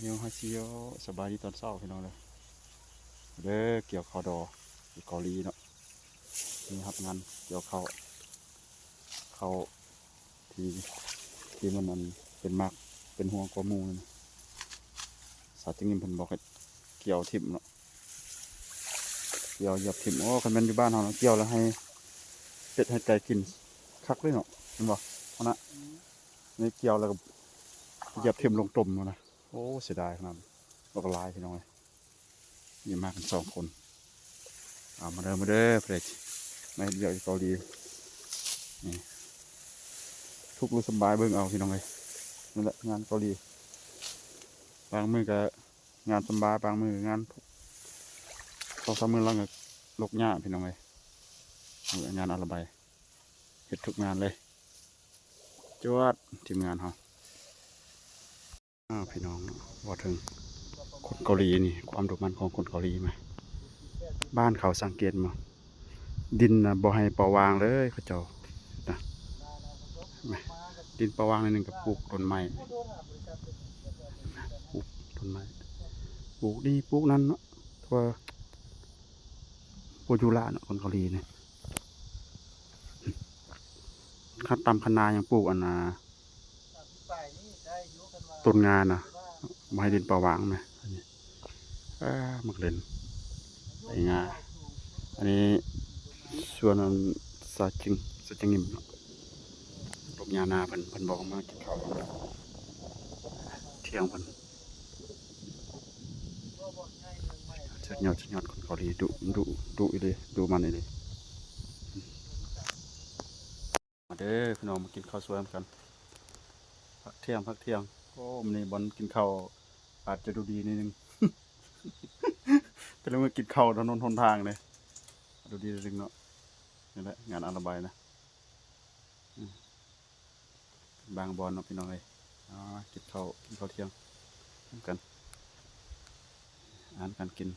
안녕하세요. ສະບາຍດີຕອນເຊົ້າພີ່ນ້ອງເດີ ເດີກ່ຽວເຂົ້າດອກ ຢູ່ເກົາຫຼີເນາະ ນີ້ຮັບງານກ່ຽວເຂົ້າ ເຂົ້າທີ່ ທີ່ມັນອັນເປັນໝາກເປັນຮວງກວ່າໝູ່ນັ້ນ ສາວຈິງຍິມເພິ່ນບອກໃຫ້ກ່ຽວຖິ້ມເນາະ ກ່ຽວຢຽບຖິ້ມ. ໂອ້ ຄັນແມ່ນຢູ່ບ້ານເຮົານະ ກ່ຽວແລ້ວໃຫ້ເປັດໃຫ້ໄກ່ກິນຄັກເລີຍເນາະ ແມ່ນບໍ່ ເຮົານະ ນີ້ກ່ຽວແລ້ວກໍຢຽບຖິ້ມລົງຕົມພຸ້ນນະ. ໂອ້ ເສຍດາຍຂະໜາດ ແລ້ວກໍຫຼາຍພີ່ນ້ອງເອີຍ ມີມາກັນສອງຄົນ. ເອົາ ມາເດີ ມາເດີ ເພຣດ ມາເຮັດວຽກຢູ່ເກົາຫຼີ ນີ້ ທຸກຫຼືສຳບາຍເບິ່ງເອົາພີ່ນ້ອງເອີຍ. ນີ້ແຫຼະງານເກົາຫຼີ ບາງມື້ກໍງານສຳບາຍ ບາງມື້ກໍງານ ສອງສາມມື້ຫຼັງກໍທຸກຍາກພີ່ນ້ອງເອີຍ. ງານອາລະໄບ ເຮັດທຸກງານເລີຍ ຈວດ ທີມງານເຮົາ. ອ້າວ ພີ່ນ້ອງ ເວົ້າເຖິງຄົນເກົາຫຼີນີ້ ຄວາມດຸໝັ່ນຂອງຄົນເກົາຫຼີ ມາ ບ້ານເຂົາສັງເກດບໍ່ ດິນນະບໍ່ໃຫ້ເປົ່າຫວ່າງເລີຍ ເຂົາເຈົ້ານະ ມາ ດິນເປົ່າຫວ່າງໜ້ອຍໜຶ່ງກໍປູກຕົ້ນໄມ້ ປູກຕົ້ນໄມ້ ປູກນີ້ປູກນັ້ນເນາະ ທົ່ວ ບໍ່ຢູ່ລະເນາະ ຄົນເກົາຫຼີນີ້ ຄັນຕາມຄັນນາຍັງປູກອັນນ່າ ຕົ້ນງານນະ ບໍ່ໃຫ້ດິນເປົ່າຫວ່າງແມະ. ອັນນີ້ ເອີ ໝາກເຫຼັ້ນ ໄປງາ ອັນນີ້ສວນອັນສາວຈິງ ສາວຈິງຍິມເນາະ ລົບຫຍ້ານາເພິ່ນ ເພິ່ນບອກມາກິນເຂົ້າທ່ຽງເພິ່ນ. ສຸດຍອດ ສຸດຍອດ ຄົນເກົາຫຼີດຸ ດຸ ດຸອີ່ຫຼີ ດຸໝັ່ນອີ່ຫຼີ. ມາເດີພີ່ນ້ອງ ມາກິນເຂົ້າສວຍນຳກັນ ພັກທ່ຽງ ພັກທ່ຽງ. ໂອ້ ມື້ນີ້ບ່ອນກິນເຂົ້າອາດຈະດູດີໜ້ອຍໜຶ່ງ ແຕ່ລະມື້ກິນເຂົ້າຖະໜົນຫົນທາງເດ້ ດູດີໜ້ອຍໜຶ່ງເນາະ. ນີ້ແຫຼະງານອາລະໄບນະ ອືມ ບາງບ່ອນເນາະພີ່ນ້ອງເອີຍ. ເອົາ ກິນເຂົ້າ ກິນເຂົ້າທ່ຽງນຳກັນ ອາຫານການກິນ